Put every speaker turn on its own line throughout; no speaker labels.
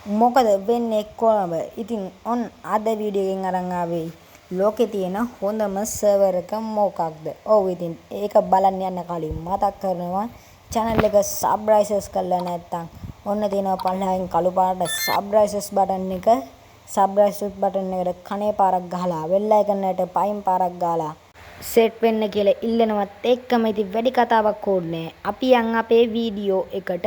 මොකද වෙන්නේ කොළඹ? ඉතින් ඔන්න අද වීඩියෝ එකෙන් අරන් ආවේ ලෝකේ තියෙන හොඳම සර්වර් එක මොකක්ද? ඔව්, ඉතින් ඒක බලන්න යන්න කලින් මතක් කරනවා, චැනල් එක සබ්ස්ක්‍රයිබ් කරලා නැත්නම් ඔන්න තියෙනවා පල්ලෙහායින් කළු පාට සබ්ස්ක්‍රයිබ් බටන් එක. සබ්ස්ක්‍රයිබ් බටන් එකට කනේ පාරක් ගහලා බෙල් අයිකන් එකට පයින් පාරක් ගහලා සෙට් වෙන්න කියලා ඉල්ලනවත් එක්කම, ඉතින් වැඩි කතාවක් ඕනේ, අපි යන් අපේ වීඩියෝ එකට.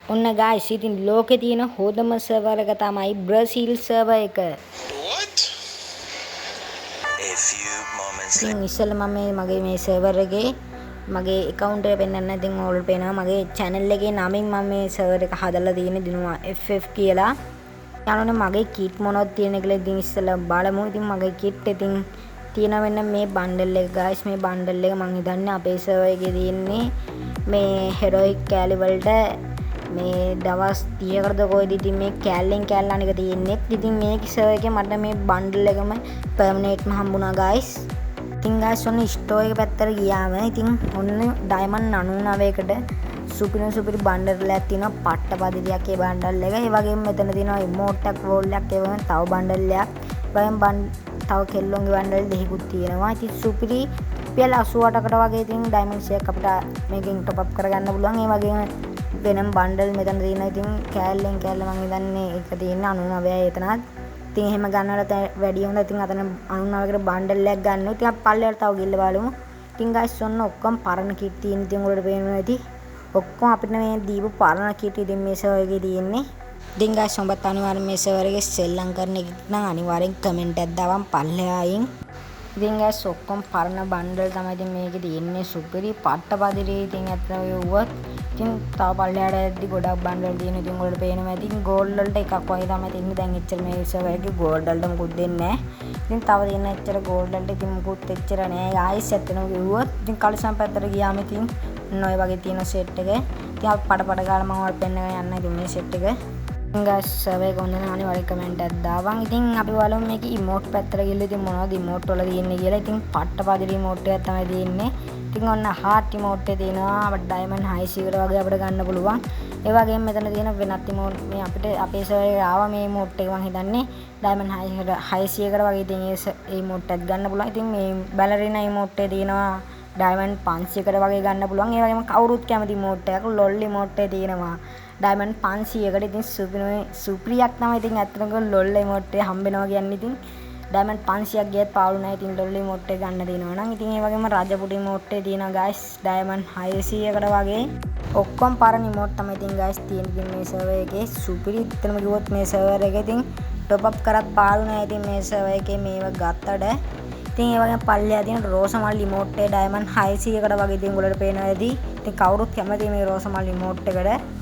ඔන්න ගායිස්, ඉතින් ලෝකේ තියෙන හොඳම සර්වර් එක තමයි බ්‍රසීල් සර්වර් එක.
What?
A few moments
ඉතින් ඉස්සෙල්ලා මම මේ මගේ මේ සර්වර් එකේ මගේ ඇකවුන්ට් එක පෙන්නන්න. ඉතින් ඔයාලට පේනවා මගේ චැනල් එකේ නමින් මම මේ සර්වර් එක හදලා තියෙන දිනුවා FF කියලා. යාළුවනේ, මගේ කිට් මොනවද තියෙන කියලා ඉතින් ඉස්සෙල්ලා බලමු. ඉතින් මගේ කිට් ඉතින් තියෙන මෙන්න මේ බන්ඩල් එක ගායිස්. මේ බන්ඩල් එක මං හිතන්නේ අපේ සර්වර් එකේ තියෙන්නේ මේ හෙරොයික් කෑලි වලට මේ දවස් 30කටද කොහෙද ඉතින් මේ කෑල්ලෙන් කෑල්ල අනික තියෙන්නේ. ඉතින් මේ සර්වර් එකේ මට මේ බන්ඩල් එකම පර්මනන්ට්ම හම්බුණා ගායිස්. ඉතින් ගායිස්, ඔන්න ස්ටෝර් එක පැත්තට ගියාම ඉතින් ඔන්න ඩයමන්ඩ් 99කට සුපිරිම සුපිරි බන්ඩල් එකක් තියෙනවා. පට්ට පදිරියක් ඒ බන්ඩල් එක. ඒ වගේම මෙතන තියෙනවා ඉමෝට් එකක්, වෝල් එකක්, ඒ වගේම තව බන්ඩල් එකක්. ඒ වගේම තව කෙල්ලොන්ගේ බන්ඩල් දෙකකුත් තියෙනවා. ඉතින් සුපිරි රුපියල් 88කට වගේ ඉතින් ඩයමන්ඩ්ස් එකක් අපිට මේකෙන් ටොප් අප් කරගන්න පුළුවන්. ඒ වගේම වෙනම බන්ඩල් මෙතන තියෙනවා. ඉතින් කෑල්ලෙන් කෑල්ල මං හිතන්නේ ඒක තියෙන්නේ 99යි එතනත්. ඉතින් එහෙම ගන්නවට වැඩිය හොඳ ඉතින් අතන 99කට බන්ඩල් එකක් ගන්න. ඉතින් අපි පල්ලෙහාට තව ගිහිල්ලා බලමු. ඉතින් ගයිස්, ඔන්න ඔක්කොම පරණ කිට් තියෙන. ඉතින් ඔයාලට පේනවා ඇති ඔක්කොම අපිට මේ දීපු පරණ කිට් ඉතින් මේ සර්වර් එකේ තියෙන්නේ. ඉතින් ගයිස්, ඔබත් අනිවාර්යෙන් මේ සර්වර් එකේ සෙල්ලම් කරන එකෙක් නම් අනිවාර්යෙන් කමෙන්ට් එකක් දාපන් පල්ලෙහායින්. ඉතින් ගයිස්, ඔක්කොම පරණ බන්ඩල් තමයි ඉතින් මේකේ තියෙන්නේ. සුපිරි පට්ට පදිරි. ඉතින් ඇත්තටම කිව්වොත් ඉතින් තව පල්ලෙහාට යද්දි ගොඩක් බන්ඩල් තියෙනවා. ඉතින් ඔයාලට පේනවා ඇති ඉතින් ගෝල්ඩ් වලට එකක් වගේ තමයි තියෙන්නේ. දැන් එච්චර මේ සර්වර් එකේ ගෝල්ඩ් වලට මුකුත් දෙන්නේ නැහැ. ඉතින් තව තියෙන එච්චර ගෝල්ඩ් වලට ඉතින් මුකුත් එච්චර නෑ ගායිස් ඇත්තටම කිව්වොත්. ඉතින් කලිසම් පැත්තට ගියාම ඉතින් ඔන්න ඔය වගේ තියෙන සෙට් එක. ඉතින් අපි පට පට ගාලා මම ඔයාලට පෙන්නගෙන යන්න ඉතින් මේ සෙට් එක. ඉතින් ගයිස්, සර්වර් එක හොඳ නම් අනිවාර්යෙන් කමෙන්ට් එකක් දාපන්. ඉතින් අපි බලමු මේකේ ඉමෝට් පැත්තට ගිහලා ඉතින් මොනවද ඉමෝට් වල තියෙන්නේ කියලා. ඉතින් පට්ට පදිරි ඉමෝට් එකක් තමයි තියෙන්නේ. ඉතින් ඔන්න හાર્ට් ඉමෝට් එක තියෙනවා. අපිට ඩයමන්ඩ් 600කට වගේ අපිට ගන්න පුළුවන්. ඒ වගේම මෙතන තියෙන වෙනත් ඉමෝට් මේ අපිට අපේ සර්වර් එකේ ආවා මේ ඉමෝට් එක. මං හිතන්නේ ඩයමන්ඩ් 600කට වගේ ඉතින් ඒ ඒ ඉමෝට් එකත් ගන්න පුළුවන්. ඉතින් මේ බැලරිනා ඉමෝට් එක තියෙනවා, ඩයමන්ඩ් 500කට වගේ ගන්න පුළුවන්. ඒ වගේම කවුරුත් කැමති ඉමෝට් එකක් ලොල් ඉමෝට් එක තියෙනවා ඩයමන්ඩ් 500කට. ඉතින් සුපිරිම සුපිරියක් තමයි. ඉතින් ඇත්තටම ලොල් ඉමෝට් එක හම්බෙනවා කියන්නේ ඉතින් ඩයමන්ඩ් 500ක් ගියත් පාළු නෑ. ඉතින් ලොල් ඉමෝට් එක ගන්න තියෙනවා නම්. ඉතින් ඒ වගේම රජපුටු ඉමෝට් එක තියෙනවා ගයිස් ඩයමන්ඩ් 600කට වගේ. ඔක්කොම පරණ ඉමෝට් තමයි ඉතින් ගයිස් තියෙන. ඉතින් මේ සර්වර් එකේ සුපිරි ඇත්තටම කිව්වොත් මේ සර්වර් එකේ ඉතින් ටොප් අප් කරත් පාළු නෑ ඉතින් මේ සර්වර් එකේ මේව ගත්තට. ඉතින් ඒ වගේම පල්ලෙහා තියෙන රෝස මල් ඉමෝට් එක ඩයමන්ඩ් 600කට වගේ ඉතින් ඔයාලට පේනවා ඇති. ඉතින් කවුරුත් කැමති මේ රෝස මල් ඉමෝට් එකට.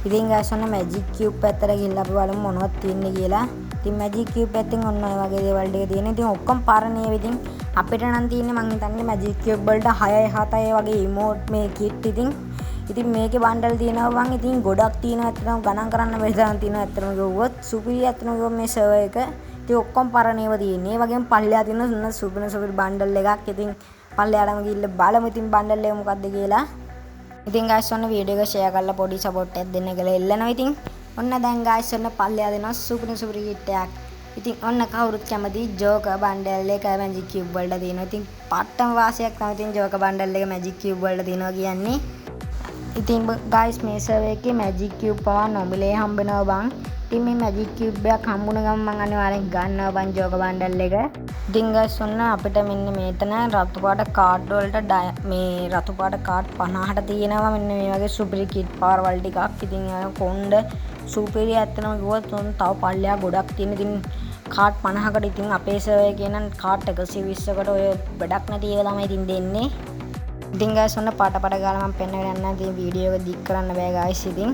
ඉතින් ගයිස්, ඔන්න මැජික් කියුබ් පැත්තට ගිහිල්ලා අපි බලමු මොනවද තියෙන්නේ කියලා. ඉතින් මැජික් කියුබ් පැත්තෙන් ඔන්න ඔය වගේ දේවල් ටික තියෙනවා. ඉතින් ඔක්කොම පරණ ඒවා. ඉතින් අපිට නම් තියෙන්නේ මං හිතන්නේ මැජික් කියුබ් වලට 6යි 7යි වගේ ඉමෝට් මේ කිට්. ඉතින් ඉතින් මේකේ බන්ඩල් තියෙනවා බං. ඉතින් ගොඩක් තියෙනවා, ඇත්තටම ගණන් කරන්න බැරි තරම් තියෙනවා. ඇත්තටම කිව්වොත් සුපිරි ඇත්තටම කිව්වොත් මේ සර්වර් එක. ඉතින් ඔක්කොම පරණ ඒවා තියෙන්නේ. ඒ වගේම පල්ලෙහා තියෙන ඔන්න සුපිරි සුපිරි බන්ඩල් එකක්. ඉතින් පල්ලෙහාටම ගිහිල්ලා බලමු ඉතින් බන්ඩල් එක මොකද්ද කියලා. ඉතින් ගයිස්, ඔන්න වීඩියෝ එක ෂෙයා කරලා පොඩි සපෝට් එකක් දෙන්න කියලා ඉල්ලනවා. ඉතින් ඔන්න දැන් ගයිස්, ඔන්න පල්ලෙහා දෙනවා සුපිරි සුපිරි කිට් එකක්. ඉතින් ඔන්න කවුරුත් කැමති ජෝකර් බන්ඩල් එක මැජික් කියුබ් වලට තියෙනවා. ඉතින් පට්ටම වාසියක් තමයි ඉතින් ජෝකර් බන්ඩල් එක මැජික් කියුබ් වලට තියෙනවා කියන්නේ. ඉතින් ගයිස්, මේ සර්වර් එකේ මැජික් කියුබ් පවා නොමිලේ හම්බෙනවා බං. ඉතින් මේ මැජික් කියුබ් එකක් හම්බුන ගමන් මං අනිවාර්යෙන් ගන්නවා බං ජෝකර් බන්ඩල් එක. ඉතින් ගයිස්, ඔන්න අපිට මෙන්න මේතන රතු පාට කාඩ් වලට මේ රතු පාට කාඩ් 50ට තියෙනවා මෙන්න මේ වගේ සුපිරි කිට් පාරවල් ටිකක්. ඉතින් අර කොණ්ඩ සුපිරි ඇත්තටම කිව්වොත්. ඔන්න තව පල්ලෙහා ගොඩක් තියෙන ඉතින් කාඩ් 50කට. ඉතින් අපේ සර්වර් එකේ නම් කාඩ් 120කට ඔය වැඩක් නැති ඒවා තමයි ඉතින් දෙන්නේ. ඉතින් ගයිස්, ඔන්න පට පට ගාලා මම පෙන්නගෙන යන්නම්. ඉතින් වීඩියෝ එක දික් කරන්න බෑ ගයිස්. ඉතින්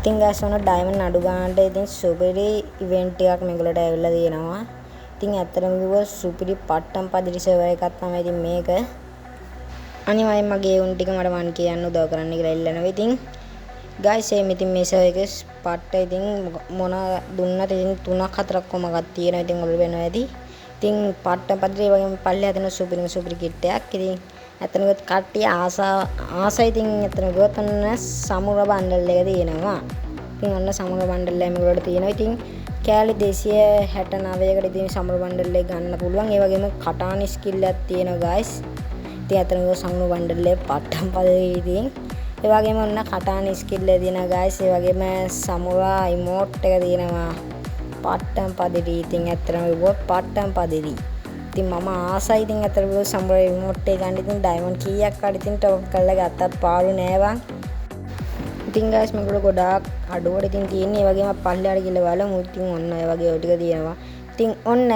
ඉතින් ගයිස්, ඔන්න ඩයමන්ඩ් අඩු ගානට ඉතින් සුපිරි ඉවෙන්ට් එකක් මේගොල්ලන්ට ඇවිල්ලා තියෙනවා. ඉතින් ඇත්තටම කිව්වොත් සුපිරි පට්ටම් පදිරි සර්වර් එකක් තමයි ඉතින් මේක. අනිවාර්යෙන් මගේ උන් ටික මට වන් කියන්න උදව් කරන්න කියලා ඉල්ලනවා. ඉතින් ගයිස්, එහෙම ඉතින් මේ සර්වර් එකේ පට්ට ඉතින් මොන දුන්නත් ඉතින් තුනක් හතරක් කොම එකක් තියෙනවා. ඉතින් ඔයාලට වෙනවා ඇති. ඉතින් පට්ටම් පදිරි. ඒ වගේම පල්ලෙහා තියෙන සුපිරිම සුපිරි කිට් එකක්. ඉතින් ඇත්තටම කිව්වොත් කට්ටිය ආසා ආසයි. ඉතින් ඇත්තටම කිව්වොත් ඔන්න සමුරා බන්ඩල් එක තියෙනවා. ඉතින් ඔන්න සමුරා බන්ඩල් එක මේගොල්ලෝට තියෙනවා. ඉතින් කෑලි 269කට ඉතින් සමුරා බන්ඩල් එක ගන්න පුළුවන්. ඒ වගේම කටානි ස්කිල් එකක් තියෙනවා ගයිස්. ඉතින් ඇත්තටම කිව්වොත් සමුරා බන්ඩල් එක පට්ටම් පදවි ඉතින්. ඒ වගේම ඔන්න කටානි ස්කිල් එක තියෙනවා ගයිස්. ඒ වගේම සමුරා ඉමෝට් එක තියෙනවා. පට්ටම් පදිරි. ඉතින් ඇත්තටම කිව්වොත් පට්ටම් පදිරි. ඉතින් මම ආසයි ඉතින් ඇත්තටම කිව්වොත් සමුරා ඉමෝට් එක ගන්න. ඉතින් ඩයමන්ඩ් කීයක් හරි ඉතින් ටොප් කරලා ගත්තත් පාළු නෑ බං. ඉතින් ගයිස්, මේගොල්ලෝ ගොඩාක් අඩුවට ඉතින් තියෙන්නේ. ඒ වගේම පල්ලෙහාට ගිහලා බලමු. ඉතින් ඔන්න ඔය වගේ ඔය ටික තියෙනවා. ඉතින් ඔන්න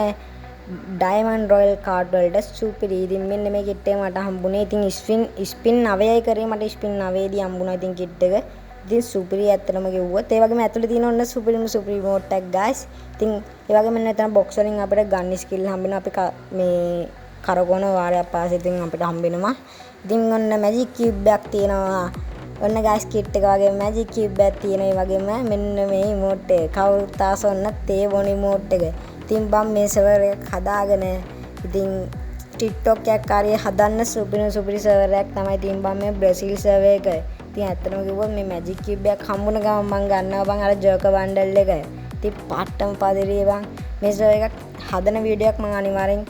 ඩයමන්ඩ් රොයල් කාඩ් වලට සුපිරි. ඉතින් මෙන්න මේ කිට් එක මට හම්බුනේ. ඉතින් ස්පින් ස්පින් 9යි කරේ. මට ස්පින් 9 දී හම්බුණා ඉතින් කිට් එක. ඉතින් සුපිරි ඇත්තටම කිව්වොත්. ඒ වගේම ඇතුලේ තියෙන ඔන්න සුපිරිම සුපිරි ඉමෝට් එකක් ගයිස්. ඉතින් ඒ වගේම මෙන්න එතන බොක්ස් වලින් අපිට ගන් ස්කිල් හම්බෙනවා. අපි මේ කරකවන වාරයක් පාසේ ඉතින් අපිට හම්බෙනවා. ඉතින් ඔන්න මැජික් කියුබ් එකක් තියෙනවා. ඔන්න ගයිස්, කිට් එක වගේ මැජික් කියුබ් එකක් තියෙනවා. ඒ වගේම මෙන්න මේ ඉමෝට් එක. කවුරුත් ආස ඔන්න තේ බොන ඉමෝට් එක. ඉතින් බං, මේ සර්වර් එකක් හදාගෙන ඉතින් TikTok එකක් හරි හදන්න සුපිරිම සුපිරි සර්වර් එකක් තමයි ඉතින් බං මේ බ්‍රසීල් සර්වර් එක. ඉතින් ඇත්තටම කිව්වොත් මේ මැජික් කියුබ් එකක් හම්බුන ගමන් මං ගන්නවා බං අර ජෝකර් බන්ඩල් එක. ඉතින් පට්ටම පදිරිය බං. මේ සර්වර් එකක් හදන වීඩියෝ එකක් මං අනිවාර්යෙන්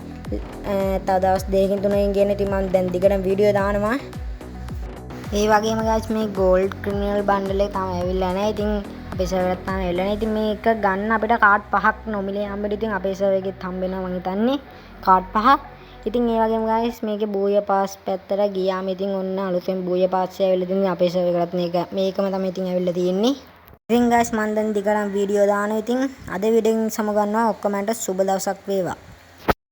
තව දවස් 2කින් 3කින් ගේන්න. ඉතින් මං දැන් දිගටම වීඩියෝ දානවා. ඒ වගේම ගයිස්, මේ ගෝල්ඩ් ක්‍රිමිනල් බන්ඩල් එක තාම ඇවිල්ලා නැහැ. ඉතින් අපේ සර්වර් එකත් තාම ඇවිල්ලා නැහැ. ඉතින් මේක ගන්න අපිට කාඩ් පහක් නොමිලේ හම්බෙන්න. ඉතින් අපේ සර්වර් එකෙත් හම්බෙනවා මං හිතන්නේ කාඩ් පහ. ඉතින් ඒ වගේම ගයිස්, මේකේ බූයා පාස් පැත්තට ගියාම ඉතින් ඔන්න අලුතෙන් බූයා පාස් එක ඇවිල්ලා ඉතින් අපේ සර්වර් එකටත් මේකම තමයි ඉතින් ඇවිල්ලා තියෙන්නේ. ඉතින් ගයිස්, මං දැන් දිගටම වීඩියෝ දානවා. ඉතින් අද වීඩියෝ එකෙන් සමගන්නවා. ඔක්කොමන්ට සුබ දවසක් වේවා.